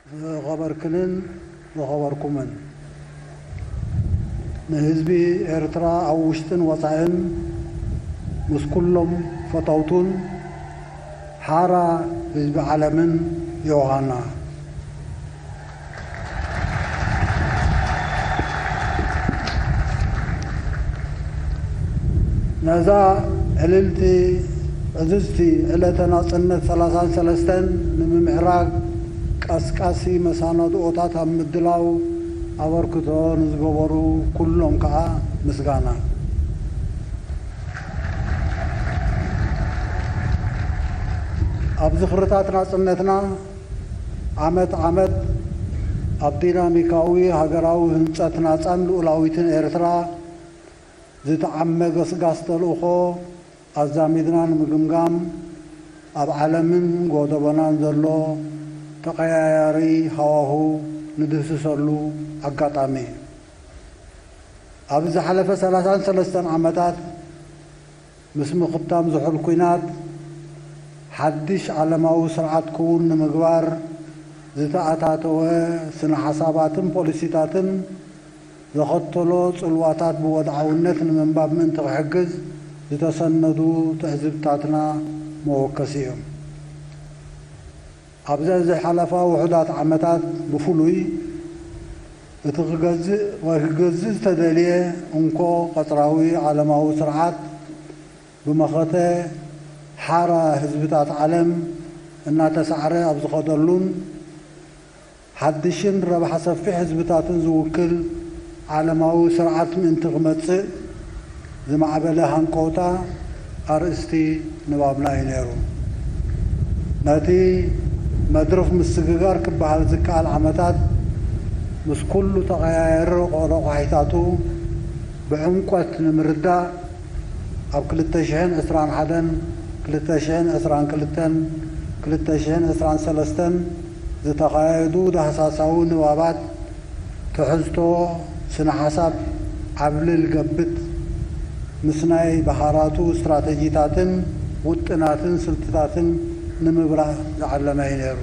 ዝኸበርክንን ዝኸበርኩምን፣ ንህዝቢ ኤርትራ ኣብ ውሽጥን ወጻእን፣ ምስ ኩሎም ፈተውቱን ሓራ ህዝቢ ዓለምን፣ ዮሃና። ነዛ ዕልልቲ ዕዝዝቲ ዕለተ ናጽነት ሰላሳን ሰለስተን ንምምዕራግ ቀስቃሲ መሰናድኦታት ኣብ ምድላው ኣበርክቶ ንዝገበሩ ኩሎም ከኣ ምስጋና። ኣብ ዝኽርታት ናጽነትና ዓመት ዓመት ኣብ ዲናሚካዊ ሃገራዊ ህንጸት ናጻን ልኡላዊትን ኤርትራ ዝተዓመ ገስጋስ ተልእኾ ኣዛሚድና ንምግምጋም፣ ኣብ ዓለምን ጎደቦናን ዘሎ ተቐያያሪ ሃዋሁ ንድህስሰሉ ኣጋጣሚ እዩ። ኣብ ዝሓለፈ ሰላሳን ሰለስተን ዓመታት፣ ምስ ምኽታም ዝሑል ኲናት፣ ሓድሽ ዓለማዊ ስርዓት ክውን ንምግባር ዝተኣታተወ ስነ ሓሳባትን ፖሊሲታትን ዘኸተሎ ጽልዋታት ብወድዓውነት ንምንባብ ምእንቲ ክሕግዝ ዝተሰነዱ ትዕዝብትታትና መወከሲ እዮም። ኣብዘን ዝሓለፋ ውሑዳት ዓመታት ብፍሉይ፣ እቲ ክገዝእ ወይ ክገዝእ ዝተደልየ እንኮ ቀጽራዊ ዓለማዊ ስርዓት ብመኸተ ሓራ ህዝብታት ዓለም እናተሳዕረ ኣብ ዝኸደሉን፣ ሓድሽን ረብሓ ሰፊሕ ህዝብታትን ዝውክል ዓለማዊ ስርዓት ምእንቲ ክመጽእ ዝማዕበለ ሃንቀውታ ኣርእስቲ ንባብና እዩ ነይሩ። ነቲ መድረኽ ምስግጋር ክበሃል ዝከኣል ዓመታት፣ ምስ ኩሉ ተቐያየሪ ረቋሒታቱ ብዕምቆት ንምርዳእ፣ ኣብ ክልተ ሽሕን ዕስራን ሓደን፣ ክልተ ሽሕን ዕስራን ክልተን፣ ክልተ ሽሕን ዕስራን ሰለስተን ዝተኻየዱ ዳህሳሳዊ ንባባት፣ ትሕዝቶ ስነ ሓሳብ ዓብልል ገብት፣ ምስ ናይ ባሃራቱ ስትራተጂታትን ውጥናትን ስልትታትን ንምብራህ ዝዓለመ እዩ ነይሩ።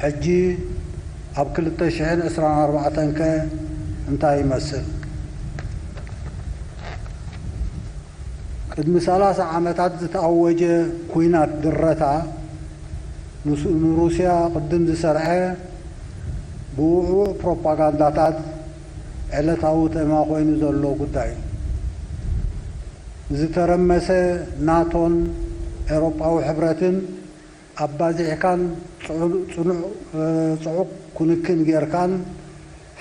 ሕጂ ኣብ ክልተ ሽሕን ዕስራን ኣርባዕተን ከ እንታይ ይመስል? ቅድሚ ሰላሳ ዓመታት ዝተኣወጀ ኲናት ድረታ፣ ንሱ-፣ ንሩስያ ቅድም ዝሰርዐ ብውዕዉዕ ፕሮፓጋንዳታት ዕለታዊ ተማ ኮይኑ ዘሎ ጉዳይ እዩ። ዝተረመሰ ናቶን ኤውሮጳዊ ሕብረትን ኣባዚሕካን ጽዑ-፣ ጽኑዕ፣ እ፣ ጽዑቕ ክንክን ጌርካን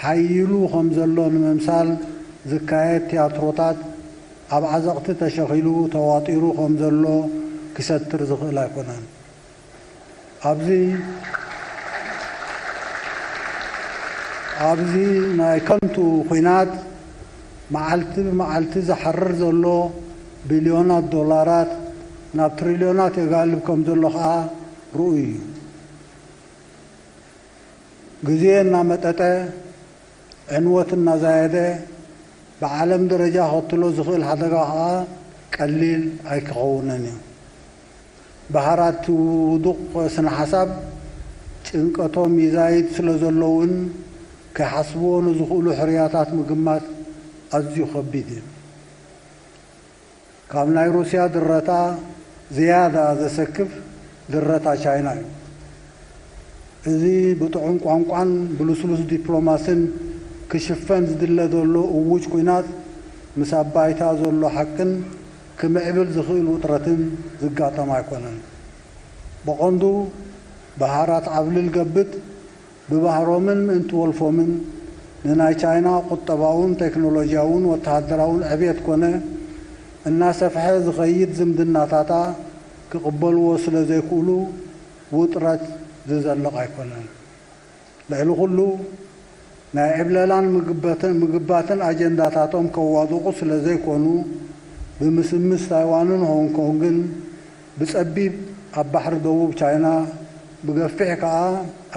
ሓይሉ ከም ዘሎ ንምምሳል ዝካየድ ቲያትሮታት ኣብ ዓዘቕቲ ተሸኺሉ ተዋጢሩ ከም ዘሎ ክሰትር ዝኽእል ኣይኮነን። ኣብዚ፣ ኣብዚ ናይ ከንቱ ኲናት መዓልቲ ብመዓልቲ ዝሓርር ዘሎ ቢልዮናት ዶላራት ናብ ትሪልዮናት የጋልብ ከም ዘሎ ኸኣ ርኡይ እዩ። ግዜ እናመጠጠ፣ ዕንወት እናዛየደ፣ ብዓለም ደረጃ ከክትሎ ዝኽእል ሓደጋ ኸኣ ቀሊል ኣይክኸውንን እዩ። ባሃራቲ ውዱቕ ስነ ሓሳብ ጭንቀቶም ይዛይድ ስለ ዘለውን፣ ከይሓስብዎ ንዝኽእሉ ሕርያታት ምግማት ኣዝዩ ከቢድ እዩ። ካብ ናይ ሩስያ ድረታ ዝያዳ ዘሰክፍ ድረታ ቻይና እዩ። እዚ ብጥዑም ቋንቋን ብልስሉስ ዲፕሎማስን ክሽፈን ዝድለ ዘሎ እዉጅ ኲናት፣ ምስ ኣብ ባይታ ዘሎ ሓቅን ክምዕብል ዝኽእል ውጥረትን ዝጋጠም ኣይኮነን። ብቐንዱ፣ ባሃራት ዓብልል ገብት ብባህሮምን ምእንቲ ወልፎምን ንናይ ቻይና ቁጠባውን ቴክኖሎጂያውን ወተሃደራውን ዕብየት ኮነ፣ እናሰፍሐ ዝኸይድ ዝምድናታታ ክቕበልዎ ስለ ዘይክእሉ፣ ውጥረት ዝዘልቕ ኣይኮነን። ልዕሊ ኩሉ፣ ናይ ዕብለላን ምግበትን፣ ምግባትን ኣጀንዳታቶም ከዋድቑ ስለ ዘይኮኑ፣ ብምስምስ ታይዋንን ሆንግ ኮንግን፣ ብጸቢብ ኣብ ባሕሪ ደቡብ ቻይና፣ ብገፊሕ ከኣ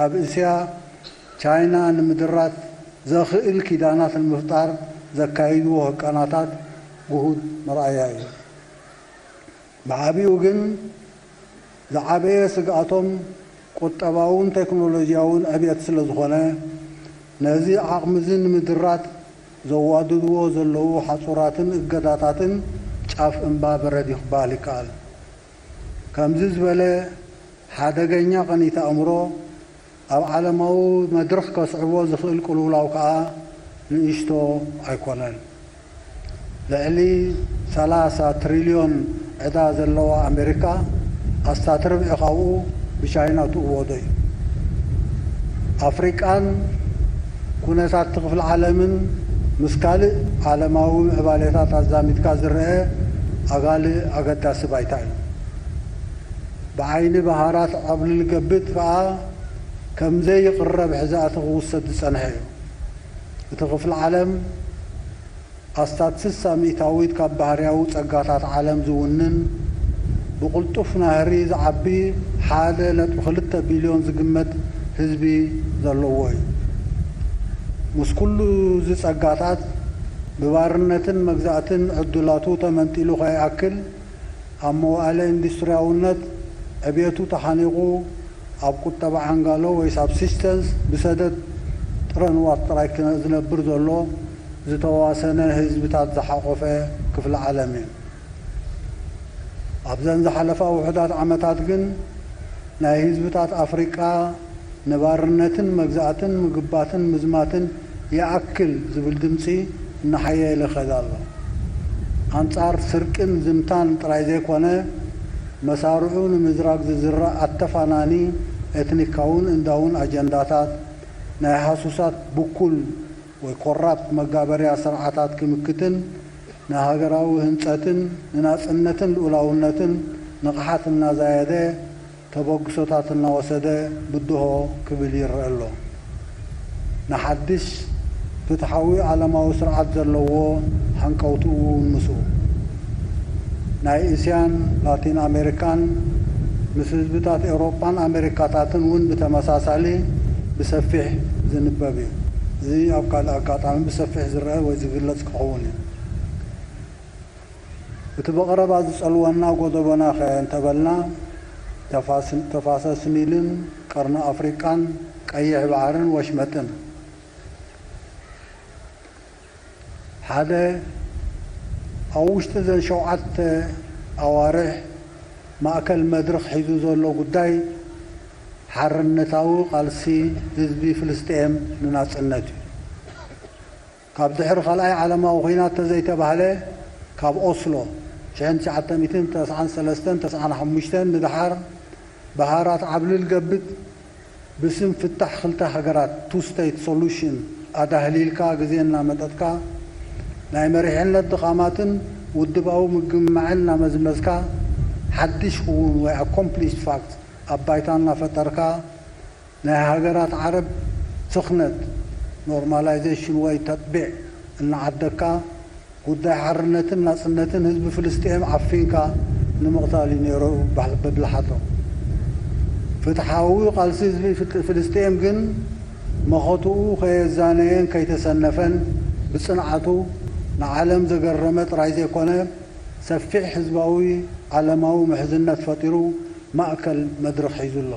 ኣብ እስያ ቻይና ንምድራት ዘኽእል ኪዳናት ንምፍጣር ዘካይድዎ ህቀናታት ግሁድ መርኣያ እዩ። ብዓቢኡ ግን ዝዓበየ ስግኣቶም ቁጠባውን ቴክኖሎጂያውን ዕብየት ስለ ዝኾነ፣ ነዚ ዓቕሚ እዚ ንምድራት ዘዋድድዎ ዘለዉ ሓጹራትን እገዳታትን ጫፍ እምባ በረድ እዩ ክበሃል ይከኣል። ከምዚ ዝበለ ሓደገኛ ቅኒት ኣእምሮ ኣብ ዓለማዊ መድረኽ ከስዕቦ ዝኽእል ቅልውላው ከኣ ንእሽቶ ኣይኮነን። ልዕሊ ሰላሳ ትሪልዮን ዕዳ ዘለዋ ኣሜሪካ፣ ኣስታት ርብዒ ካብኡ ብቻይና ትእወዶ እዩ። ኣፍሪቃን ኩነታት ክፍለ ዓለምን ምስ ካልእ ዓለማዊ ምዕባሌታት ኣዛሚድካ ዝረአ ኣጋልእ ኣገዳሲ ባይታ እዩ። ብዓይኒ በሃራት ዓብልል ገብት ከኣ ከም ዘይቕረብ ሕዛእቲ ክውሰድ ዝጸንሐ እዩ። እቲ ክፍለ ዓለም ኣስታት ስሳ ሚእታዊት ካብ ባህርያዊ ጸጋታት ዓለም ዝውንን፣ ብቕልጡፍ ናህሪ ዝዓቢ ሓደ ነጥቢ ክልተ ቢልዮን ዝግመት ህዝቢ ዘለዎ እዩ። ምስ ኩሉ እዚ ጸጋታት፣ ብባርነትን መግዛእትን ዕድላቱ ተመንጢሉ ከይኣክል፣ ኣብ መዋእለ ኢንዱስትርያውነት ዕብየቱ ተሓኒቑ፣ ኣብ ቁጠባ ዓንጋሎ ወይ ሳብሲስተንስ ብሰደድ ጥረ ንዋት ጥራይ ክነ-፣ ዝነብር ዘሎ ዝተዋሰነ ህዝብታት ዝሓቖፈ ክፍለ ዓለም እዩ። ኣብዘን ዝሓለፋ ውሑዳት ዓመታት ግን ናይ ህዝብታት ኣፍሪቃ ንባርነትን መግዛእትን ምግባትን ምዝማትን ይኣክል ዝብል ድምጺ እናሓየለ ይኸይድ ኣሎ። ኣንጻር ስርቅን ዝምታን ጥራይ ዘይኮነ፣ መሳርዑ ንምዝራግ ዝዝራእ ኣተፋናኒ ኤትኒካውን እንዳውን ኣጀንዳታት፣ ናይ ሃሱሳት ብኩል ወይ ኮራፕት መጋበርያ ስርዓታት ክምክትን ንሃገራዊ ህንጸትን ንናጽነትን ልኡላውነትን ንቕሓት እናዛየደ ተበግሶታት እናወሰደ ብድሆ ክብል ይረአ ኣሎ። ንሓድሽ ፍትሓዊ ዓለማዊ ስርዓት ዘለዎ ሃንቀውትኡ እውን ምስኡ። ናይ እስያን ላቲን ኣሜሪካን ምስ ህዝብታት ኤውሮጳን ኣሜሪካታትን እውን ብተመሳሳሊ ብሰፊሕ ዝንበብ እዩ። እዚ ኣብ ካልእ ኣጋጣሚ ብሰፊሕ ዝረአ ወይ ዝግለጽ ክኸውን እዩ። እቲ ብቐረባ ዝጸልወና ጎደቦና ከ እንተበልና፣ ተፋስ-፣ ተፋሰስ ኒልን ቀርኒ ኣፍሪቃን ቀይሕ ባሕርን ወሽመጥን። ሓደ፣ ኣብ ውሽጢ እዘን ሸውዓተ ኣዋርሕ ማእከል መድረኽ ሒዙ ዘሎ ጉዳይ ሓርነታዊ ቃልሲ ህዝቢ ፍልስጤም ንናጽነት እዩ። ካብ ድሕሪ ካልኣይ ዓለማዊ ኲናት ተዘይተባህለ፣ ካብ ኦስሎ ሽሕን ትሽዓተ ሚእትን ተስዓን ሰለስተን ተስዓን ሓሙሽተን ንደሓር፣ ብሃራት ዓብልል ገብት ብስም ፍታሕ ክልተ ሃገራት፣ ቱ ስቴት ሶሉሽን፣ ኣዳህሊልካ ግዜ እናመጠጥካ፣ ናይ መሪሕነት ድኻማትን ውድባዊ ምግምማዕን እናመዝመዝካ፣ ሓድሽ ክውን ወይ ኣኮምፕሊሽድ ፋክት ኣብ ባይታ እናፈጠርካ፣ ናይ ሃገራት ዓረብ ስኽነት፣ ኖርማላይዜሽን ወይ ተጥቢዕ፣ እናዓደግካ፣ ጉዳይ ሓርነትን ናጽነትን ህዝቢ ፍልስጤም ዓፊንካ ንምቕታል እዩ ነይሩ ባህ-፣ ብብልሓቶም። ፍትሓዊ ቃልሲ ህዝቢ ፍት-፣ ፍልስጤም ግን መኸትኡ ከየዛነየን ከይተሰነፈን ብጽንዓቱ ንዓለም ዘገረመ ጥራይ ዘይኮነ፣ ሰፊሕ ህዝባዊ ዓለማዊ ምሕዝነት ፈጢሩ ማእከል መድረኽ ሒዙ ኣሎ።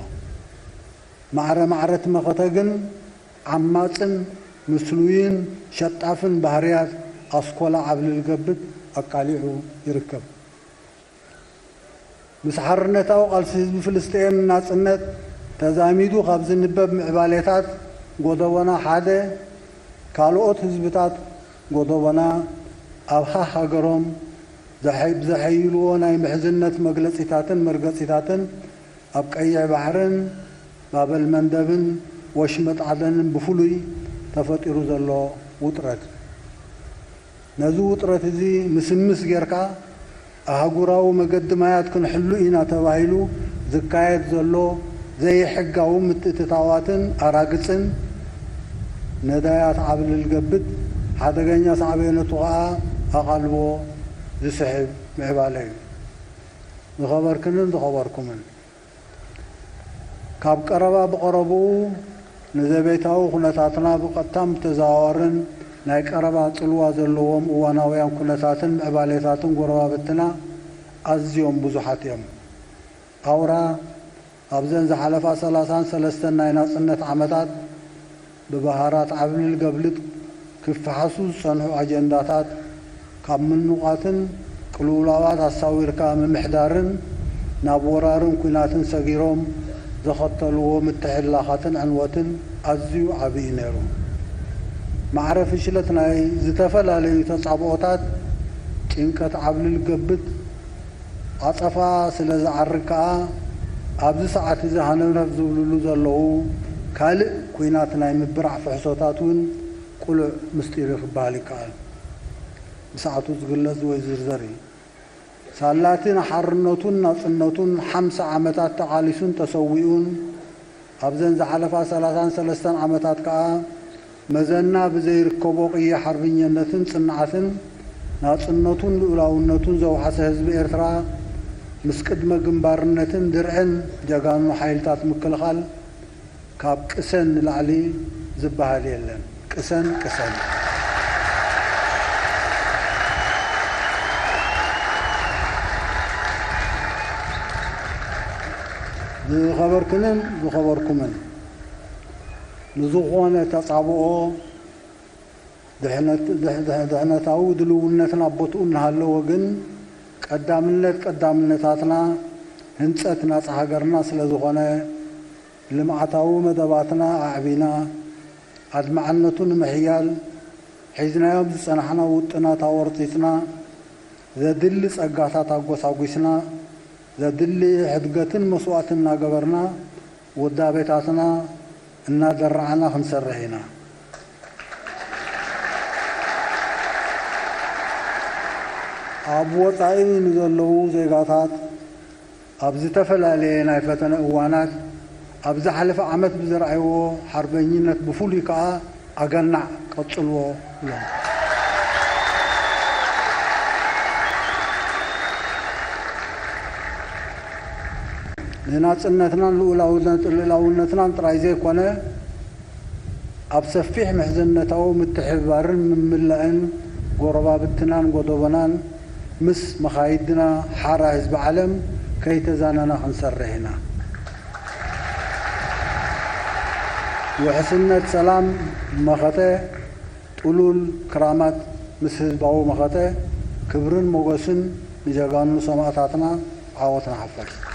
ማዕረ ማዕረ እቲ መኸተ ግን ዓማጽን ምስሉይን ሸጣፍን ባህርያት ኣስኮላ ዓብልል ገብት ኣቃሊዑ ይርከብ። ምስ ሓርነታዊ ቃልሲ ህዝቢ ፍልስጤም ናጽነት ተዛሚዱ ካብ ዝንበብ ምዕባሌታት ጎደቦና ሓደ፣ ካልኦት ህዝብታት ጎደቦና ኣብ ሃ-፣ ሃገሮም ዘሐ-፣ ብዘሐይልዎ ናይ ምሕዝነት መግለጺታትን መርገጺታትን ኣብ ቀይሕ ባሕርን ባበል መንደብን ወሽመጥ ዓደንን ብፍሉይ ተፈጢሩ ዘሎ ውጥረት። ነዚ ውጥረት እዚ ምስምስ ጌርካ ኣህጉራዊ መገዲ ማያት ክንሕሉ ኢና ተባሂሉ ዝካየድ ዘሎ ዘይሕጋዊ ምትእትታዋትን ኣራግጽን ነዳያት ዓብልል ገብት ሓደገኛ ሳዕቤነቱ ከኣ ኣቓልቦ ዝስሕብ ምዕባለ እዩ። ዝኸበርክንን ዝኸበርኩምን፣ ካብ ቀረባ ብቐረብኡ ንዘቤታዊ ኩነታትና ብቐጥታን ብተዘዋዋርን ናይ ቀረባ ጽልዋ ዘለዎም እዋናውያን ኩነታትን ምዕባሌታትን ጎረባብትና ኣዝዮም ብዙሓት እዮም። ኣውራ ኣብዘን ዝሓለፋ ሰላሳን ሰለስተን ናይ ናጽነት ዓመታት ብባህራት ዓብልል ገብልጥ ክፈሓሱ ዝጸንሑ ኣጀንዳታት ካብ ምንቋትን ቅልውላዋት ኣሳዊርካ ምምሕዳርን ናብ ወራርን ኲናትን ሰጊሮም ዘኸተልዎ ምትሕልላኻትን ዕንወትን ኣዝዩ ዓቢ እዩ ነይሩ። ማዕረ ፍሽለት ናይ ዝተፈላለዩ ተጻብኦታት ጭንቀት ዓብልል ገብጥ ዓጸፋ ስለ ዝዓርግ ከኣ፣ ኣብዚ ሰዓት እዚ ሃነፍነፍ ዝብልሉ ዘለዉ ካልእ ኲናት ናይ ምብራዕ ፍሕሶታት እውን ቅሉዕ ምስጢር እዩ ክበሃል ይከኣል። ብሰዓቱ ዝግለጽ ወይ ዝርዘር እዩ። ሳላቲ ንሓርነቱን ናጽነቱን ሓምሳ ዓመታት ተቓሊሱን ተሰዊኡን፣ ኣብዘን ዝሓለፋ ሰላሳን ሰለስተን ዓመታት ከኣ መዘና ብዘይርከቦ ቅያ ሓርብኛነትን ጽንዓትን ናጽነቱን ልኡላውነቱን ዘውሓሰ ህዝቢ ኤርትራ፣ ምስ ቅድመ ግንባርነትን ድርዕን ጀጋኑ ሓይልታት ምክልኻል ካብ ቅሰን ንላዕሊ ዝበሃል የለን። ቅሰን፣ ቅሰን። ዝኸበርክንን ዝኸበርኩምን፣ ንዝኾነ ተጻብኦ ድሕነት-፣ ድሕ-፣ ድሕ-፣ ድሕነታዊ ድልውነትና ቦትኡ እናሃለወ ግን፣ ቀዳምነት ቀዳምነታትና ህንጸት ናጻ ሃገርና ስለ ዝኾነ፣ ልምዓታዊ መደባትና ኣዕቢና፣ ኣድማዕነቱ ንምሕያል ሒዝናዮም ዝጸናሕና ውጥናት ኣወርጺጽና፣ ዘድሊ ጸጋታት ኣጎሳጒስና፣ ዘድሊ ሕድገትን መስዋእትን እናገበርና፣ ውዳቤታትና እናደራዕና ክንሰርሕ ኢና። ኣብ ወጻኢ ንዘለዉ ዜጋታት፣ ኣብ ዝተፈላለየ ናይ ፈተነ እዋናት፣ ኣብ ዝሓለፈ ዓመት ብዘርኣይዎ ሓርበኝነት ብፍሉይ ከኣ ኣገናዕ ቀጽልዎ ኢሎም። ንናጽነትናን ልኡላውነት-፣ ልኡላውነትናን ጥራይ ዘይኮነ፣ ኣብ ሰፊሕ ምሕዝነታዊ ምትሕብባርን ምምላእን ጎረባብትናን ጎደቦናን ምስ መኻይድና ሓራ ህዝቢ ዓለም ከይተዛነና ክንሰርሕ ኢና። ውሕስነት ሰላም መኸተ፣ ጥሉል ክራማት ምስ ህዝባዊ መኸተ፣ ክብርን ሞገስን ንጀጋኑ ሰማእታትና፣ ዓወት ንሓፋሽ።